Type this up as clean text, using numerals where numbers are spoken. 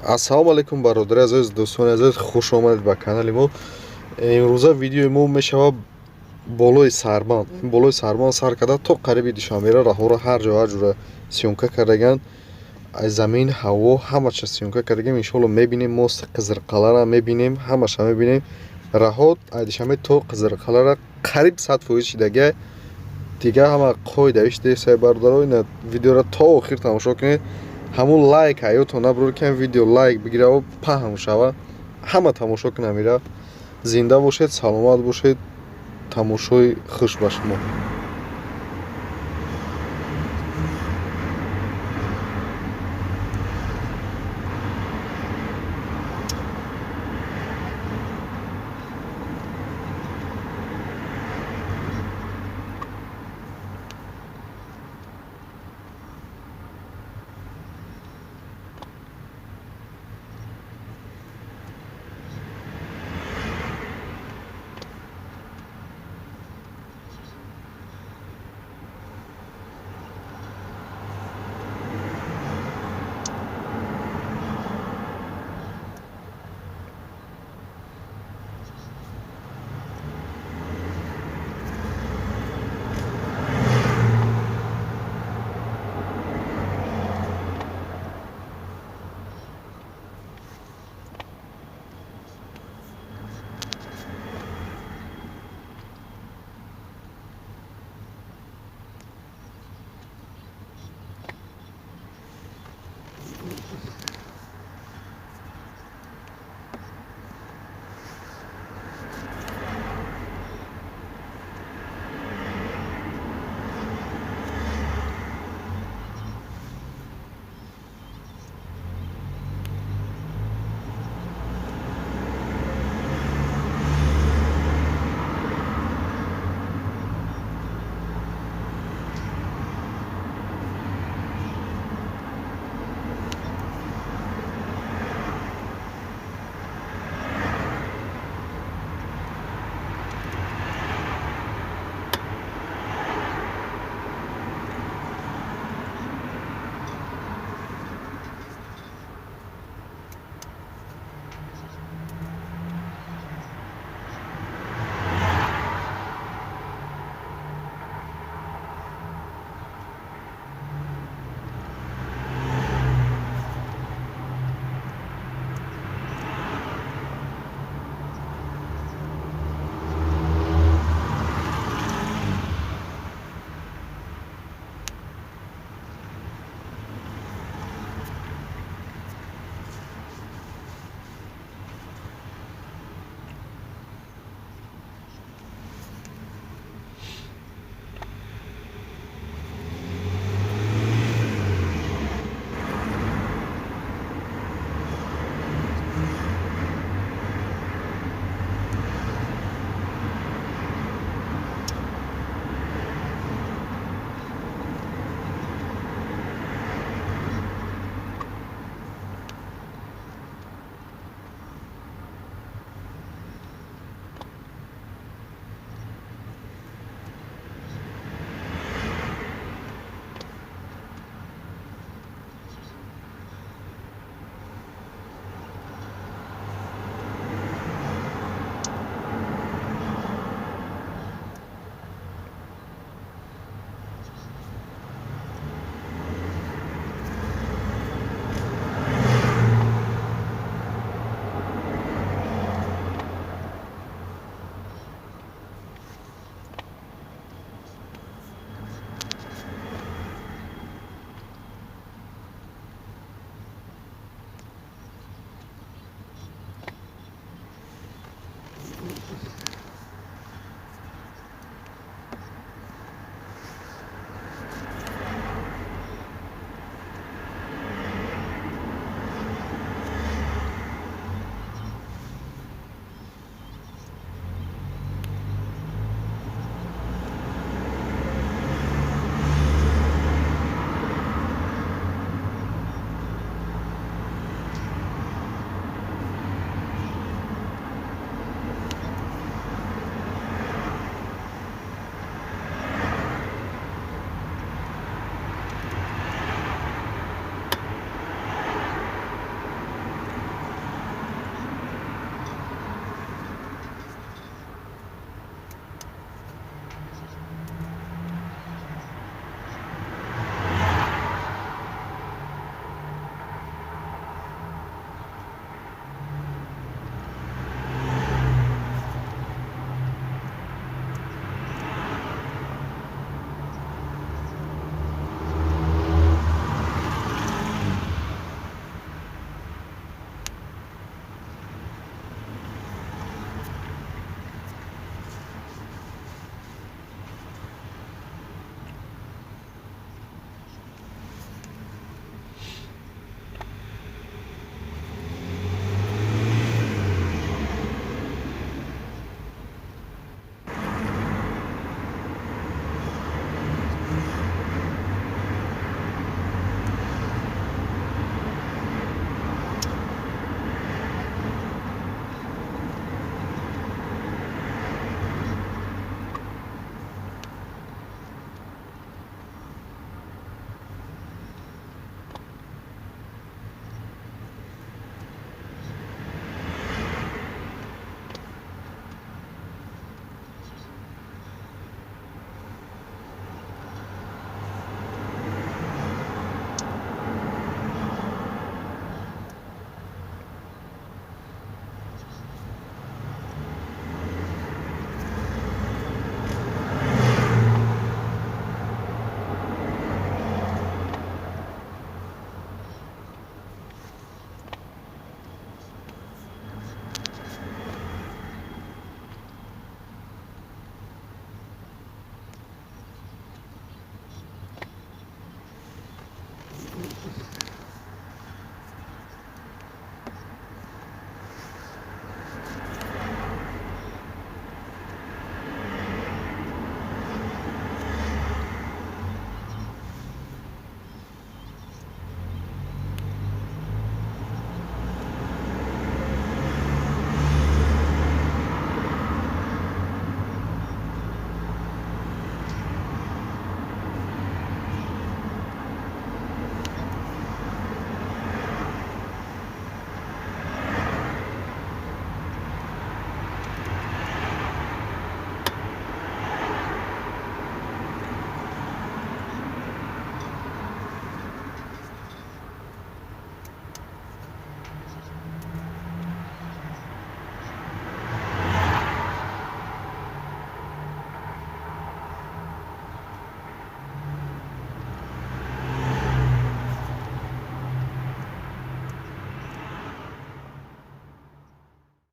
Ассалому алайкум, бародари азиз, дӯстони азиз, хуш омадед ба канали мо. Имрӯза видеои мо мешавад болои Сарбанд. Болои Сарбанд сар карда то қариби Душанбера раҳоро ҳар ҷо, ҳар ҷура съёмка кардаган. Замин, ҳаво, ҳамаша съёмка кардагем. Иншоалло, мебинем, мост Қизирқалара мебинем, ҳамаша мебинем. Раҳо аз Душанбе то Қизирқалара қариб 100% шидагия. Дига ҳама қоидаиш десай, бародаро, ина видеоро то охир тамошо кунед. Ҳамун лайк ҳаётон набуред, ки видео лайк бигираву паҳн шава, ҳама тамошо кунам ира. Зинда бошед, саломат бошед, тамошои хуш ба шумо.